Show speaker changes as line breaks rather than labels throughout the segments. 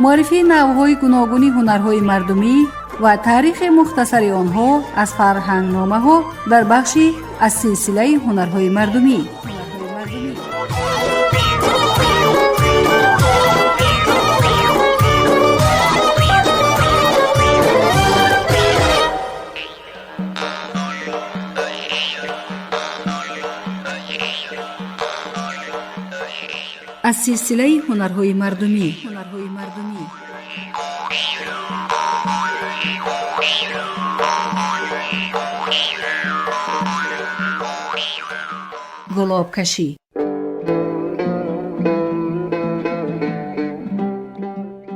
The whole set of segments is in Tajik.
Муаррифии навъҳои гуногуни ҳунарҳои мардумӣ ва таърихи мухтасари онҳо аз фарҳангномаҳо дар бахши аз силсилаи ҳунарҳои мардумӣ. Аз силсилаи ҳунарҳои мардумӣ. Гулобкашӣ.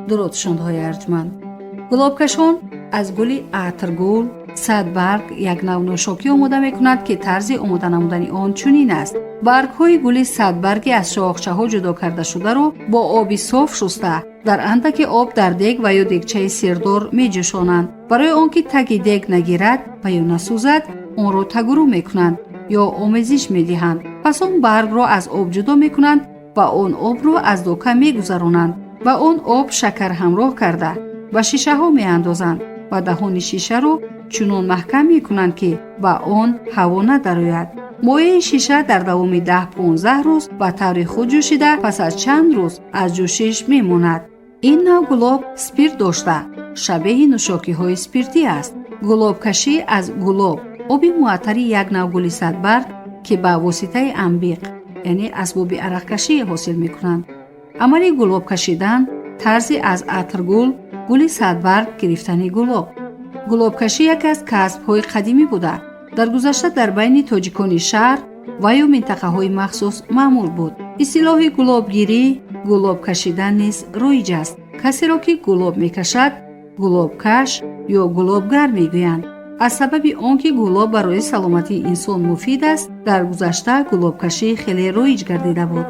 Дуруд, шондҳои арҷманд. Гулобкашон аз гули атргул, садбарг як нав нӯшокӣ омода мекунад, ки тарзи омода намудани он чунин аст. Баргҳои гули садбарги аз шохчаҳо ҷудо карда шударо бо оби соф шуста, дар андаки об дар дег ва ё дегчаи сирдор меҷӯшонанд. Барои он ки таги дег нагирад ва ё насӯзад, онро тагурӯ мекунанд ё омезиш медиҳанд. Пас он баргро аз об ҷудо мекунанд ва он обро аз дока мегузаронанд. Ба он об шакар ҳамроҳ карда, ба шишаҳо меандозанд ва даҳони шишаро чунон маҳкам мекунанд, ки ба он ҳаво надарояд. Моеи шиша дар давоми 10-15 рӯз ба таври худ ҷӯшида, пас аз чанд рӯз аз ҷӯшиш мемонад. Ин нав гулоб спирт дошта, шабеҳи нӯшокиҳои спиртӣ аст. Гулобкашӣ аз гулоб, оби муаттари як нав гули садбарг, ки ба воситаи амбиқ, яъне асбоби арақкашӣ, ҳосил мекунанд. Амали гулоб кашидан тарзи аз атргул, гули садбарг гирифтани гулоб. Гулобкашӣ яке аз касбҳои қадимӣ буда, дар гузашта дар байни тоҷикони шаҳр ва ё минтақаҳои махсус маъмул буд. Истилоҳи гулобгирӣ, гулоб кашидан низ роиҷ аст. Касеро, ки гулоб мекашад, гулобкаш ё гулобгар мегӯянд. Аз сабаби он ки гулоб барои саломатии инсон муфид аст, дар гузашта гулобкашӣ хеле роиҷ гардида буд.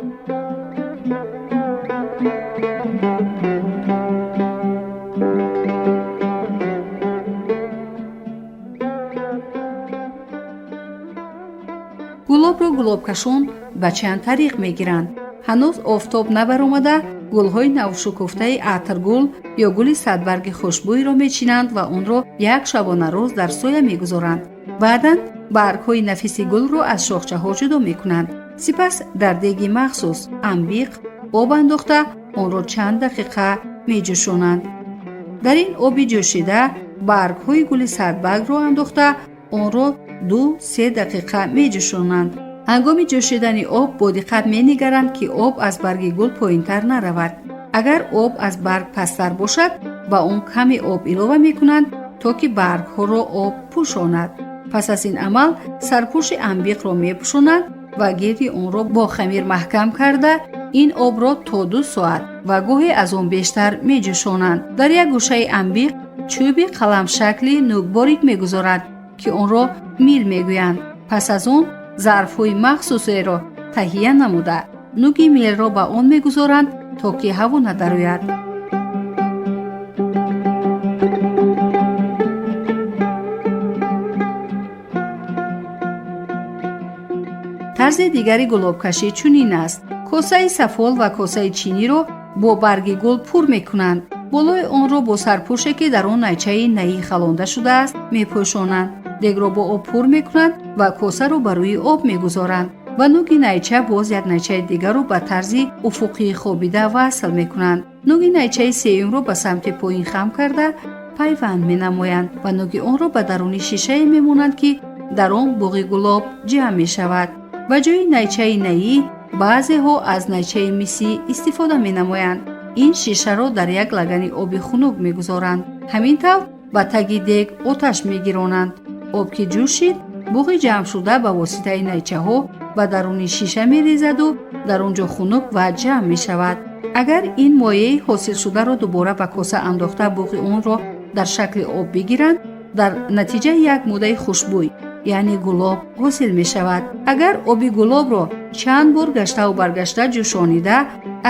Гулобро гулобкашон ба чанд тариқ мегиранд. Ҳанӯз офтоб набаромада, гулҳои навшукуфтаи атргул ё гули садбарги хушбӯйро мечинанд ва онро як шабонарӯз дар соя мегузоранд. Баъдан баргҳои нафиси гулро аз шохчаҳо ҷудо мекунанд. Сипас дар деги махсус амбиқ об андохта, онро чанд дақиқа меҷӯшонанд. Дар ин оби ҷӯшида баргҳои гули садбаргро андохта, онро 2-3 дақиқа меҷӯшонанд. Ҳангоми ҷӯшидани об бо диққат менигаранд, ки об аз барги гул поинтар наравад. Агар об аз барг пасттар бошад, ба он каме об илова мекунанд, то ки баргҳоро об пӯшонад. Пас аз ин амал сарпӯши амбиқро мепӯшонанд ва гирди онро бо хамир маҳкам карда, ин обро то 2 соат ва гоҳе аз он бештар меҷӯшонанд. Дар як гӯшаи амбиқ чӯби қаламшакли нӯкборик мегузоранд, ки онро мил мегӯянд. Пас аз он зарфҳои махсусеро таҳия намуда, нуги милро ба он мегузоранд, то ки ҳаво надарояд. Тарзи дигари гулобкашӣ чунин аст. Косаи сафол ва косаи чиниро бо барги гул пур мекунанд. Болои онро бо сарпӯше, ки дар он найчаи наӣ халонда шудааст, мепӯшонанд. Дегро бо об пур мекунанд ва косаро ба рӯи об мегузоранд. Ба нуги найча боз як найчаи дигарро ба тарзи уфуқии хобида васл мекунанд. Нуги найчаи сеюмро ба самти поин хам карда пайванд менамоянд ва нуги онро ба даруни шишае мемонанд, ки дар он буғи гулоб ҷамъ мешавад. Ба ҷои найчаи наӣ баъзеҳо аз найчаи мисӣ истифода менамоянд. Ин шишаро дар як лагани оби хунук мегузоранд. Ҳамин тавр ба таги дег оташ мегиронанд. Об ки ҷӯшид, буғи ҷамъшуда ба воситаи найчаҳо ба даруни шиша мерезаду дар он ҷо хунук ва ҷамъ мешавад. Агар ин моеи ҳосилшударо дубора ба коса андохта, буғи онро дар шакли об бигиранд, дар натиҷа як муддаи хушбӯй, яъне гулоб, ҳосил мешавад. Агар оби гулобро чанд бор гаштаву баргашта ҷӯшонида,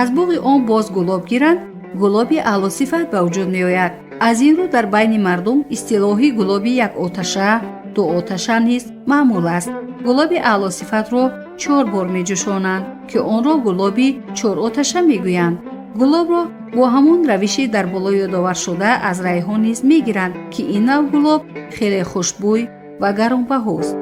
аз буғи он боз гулоб гиранд, гулоби аълосифат ба вуҷуд меояд. Аз ин рӯ дар байни мардум истилоҳи гулоби якоташа, Дуоташа низ маъмул аст. Гулоби аълосифатро чор бор меҷӯшонанд, ки онро гулоби чороташа мегӯянд. Гулобро бо ҳамон равиши дар боло ёдоваршуда аз райҳон низ мегиранд, ки ин нав гулоб хеле хушбӯй ва гаронбаҳост.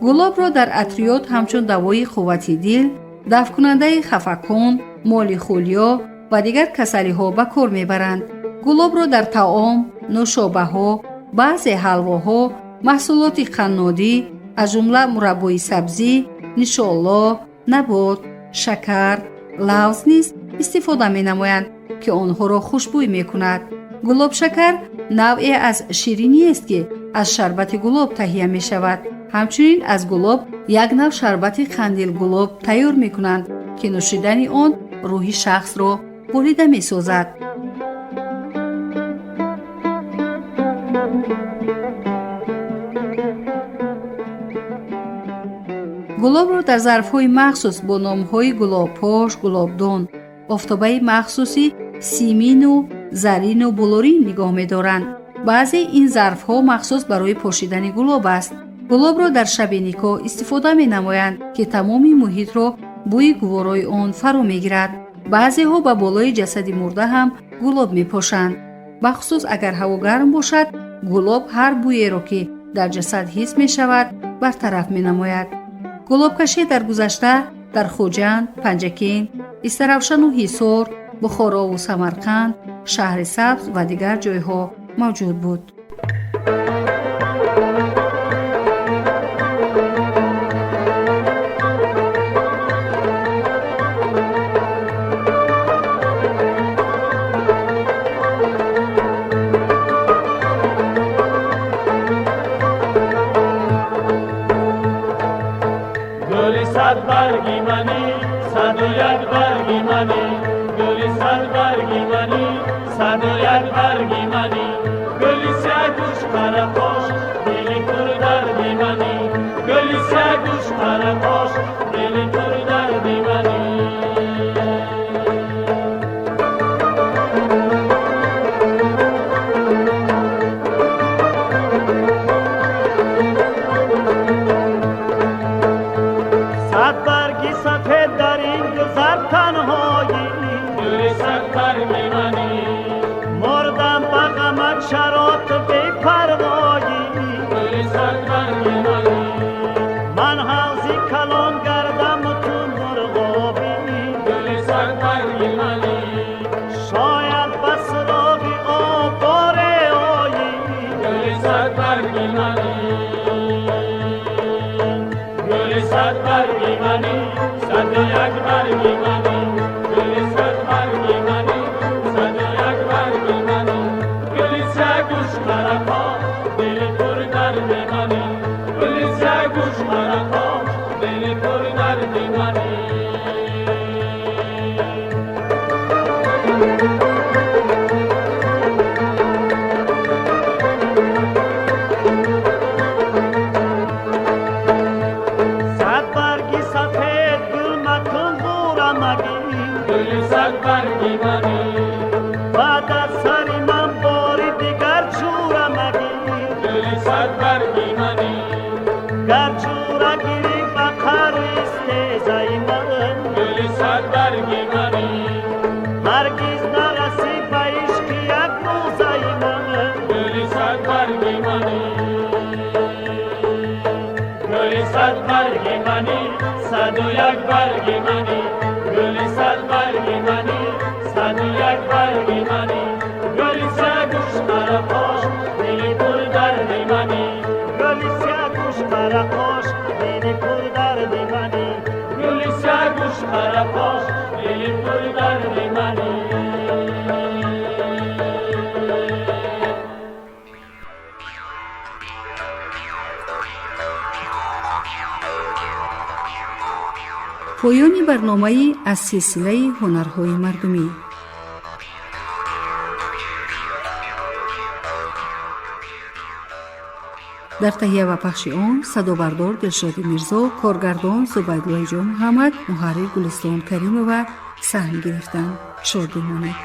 Гулобро дар атриёт ҳамчун давои қуввати дил, дафъкунандаи хафакон, моли хулё ва дигар касалиҳо ба кор мебаранд. Гулобро дар таом, нӯшобаҳо, баъзе ҳалвоҳо, маҳсулоти қаннодӣ, аз ҷумла мураббои сабзӣ, нишоло, набот, шакар, лавз низ истифода менамоянд, ки онҳоро хушбӯй мекунад. Гулобшакар навъе аз шириниест, ки аз шарбати гулоб таҳия мешавад. Ҳамчунин аз гулоб як нав шарбати қандилгулоб тайёр мекунанд, ки нӯшидани он рӯҳи шахсро болида месозад. Гулобро дар зарфҳои махсус бо номҳои гулобпош, гулобдон, офтобаи махсуси симину зарину булурин нигоҳ медоранд. Баъзе ин зарфҳо махсус барои пошидани гулоб аст. Гулобро дар шаби никоҳ истифода менамоянд, ки тамоми муҳитро бӯи гуворои он фаро мегирад. Баъзеҳо ба болои ҷасади мурда ҳам гулоб мепошанд. Бахусус агар ҳаво гарм бошад, гулоб ҳар бӯеро, ки дар ҷасад ҳис мешавад, бартараф менамояд. Гулобкашӣ дар гузашта дар Хуҷанд, Панҷакент, Истаравшану Ҳисор, Бухорову Самарқанд, Шаҳри Сабз ва дигар ҷойҳо мавҷуд буд.
Гули сад барги манӣ, саду як барги манӣ, гули сад барги манӣ, саду як барги манӣ, гули сиягӯш қарақош, дили пурдарди манӣ, гули сиягӯш қарақош, дили пурдарди манӣ.
Сад барги сафед дар ин гузар танҳоӣ,
гули сад барги манӣ,
мурдам ба ғамат чаро ту бепарвоӣ,
гули сад барги манӣ,
ман ҳавзи калон гардам ту мурғобӣ,
гули сад барги манӣ,
шояд ба суроғи об боре оӣ,
гули сад барги манӣ, гули сад барги манӣ, саду як барги манӣ, гули сад барги манӣ, саду як барги манӣ, гули сиягӯш қарақо, дили пурдарди манӣ, гули сиягӯш қарақо, дили пурдарди манӣ.
Сад барги сафед гул макун ғурамагӣ,
гули сад барги манӣ,
баъд аз сари ман бори дигар чӯрамагӣ,
гули сад барги манӣ,
гар чӯра гирӣ ба қару истезаи ман,
гули сад барги манӣ,
ҳаргиз нарасӣ ба ишқи як рӯзаи ман,
гули сад барги манӣ, гули сад барги манӣ, саду як барги манӣ, гули сад барги манӣ, саду як барги манӣ, гули сиягӯш қарақош, дили пурдарди манӣ,
гули сиягӯш қарақош, дили пурдарди манӣ,
гули сиягӯш қарақош, дили пурдарди манӣ.
Поёни барномаи аз силсилаи ҳунарҳои мардумӣ. Дар таҳия ва пахши он садобардор Дилшоди Мирзо, коргардон Зубайдуллои Ҷон Муҳаммад, муҳаррир Гулистон Каримова саҳм гирифтанд. Шод бимонед.